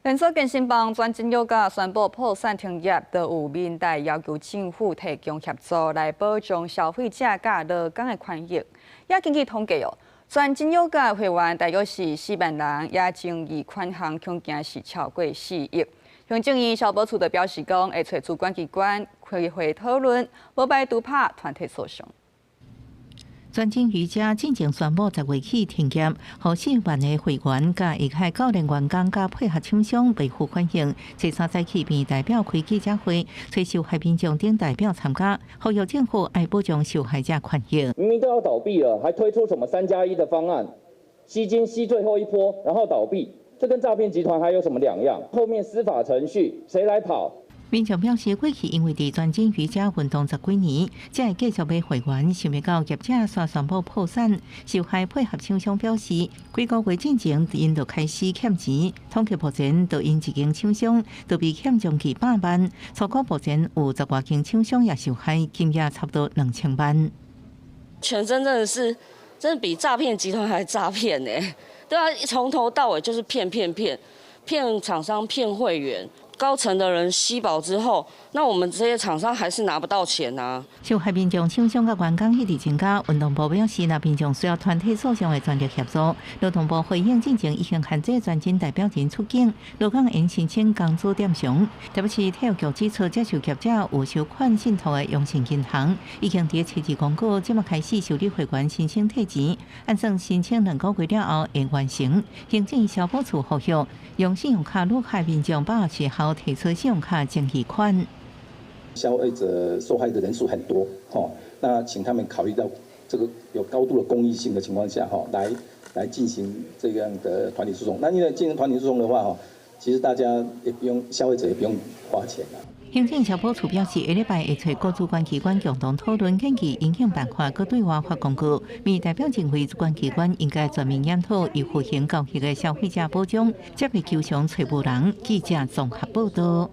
連鎖健身房全真瑜伽宣布破產停業，就有民代要求政府提供協助來保障消費者佮勞工的權益。也根據統計哦，全真瑜伽會員大約是4萬人，也爭議款項恐驚是超過4億。行政院消保處就表示講，會揣主管機關開會討論，無排除拍團體訴訟。全真瑜伽進前宣布10月起停業，予4萬个會員佮一開教練員工佮配合廠商袂赴反應。初三早起便代表開記者會，揣受害民眾等代表參加，呼籲政府愛保障受害者權益。明明都要倒閉了，還推出什麼3加1的方案，吸金吸最後一波，然後倒閉，這跟詐騙集團還有什麼兩樣？後面司法程序誰來跑？民眾表示，過去因為佇全真瑜伽運動十幾年，才會繼續買會員，想袂到業者煞宣布破產。受害配合廠商表示，幾個月進前𪜶就開始欠錢，統計目前就𪜶一間廠商就被欠將近100萬，初估目前有十外間廠商也受害，金額差不多2000萬。全真真的是，真的比詐騙集團還詐騙呢。對啊，從頭到尾就是騙騙騙，騙廠商騙會員。高層的人吸飽之後，那我們這些廠商還是拿不到錢啊。受害民眾廠商佮員工一直增加，運動部表示，若民眾需要團體訴訟的專業協助。勞動部回應進前已經限制全真代表人出境，勞工應申請工資點償。台北市體育局指出，接受業者有收款信託的榮信銀行，已經佇初二公告，這馬開始受理會員申請退錢，按算申請2個月了後會完成。行政消保處呼籲，用信用卡魯卡民眾把握時候提出信用卡爭議款。消費者受害的人數很多，吼，那請他們考慮到這個有高度的公益性的情況下，吼，來進行這樣的團體訴訟。那因為進行團體訴訟的話，吼，其實大家也不用，消費者也不用花錢啦。行政消保處表示，下禮拜會揣各主管機關共同討論研究因應辦法，閣對外發公告。民代表認為，主管機關應該全面檢討依附行交易的消費者保障，才袂求償揣無人。記者綜合報道。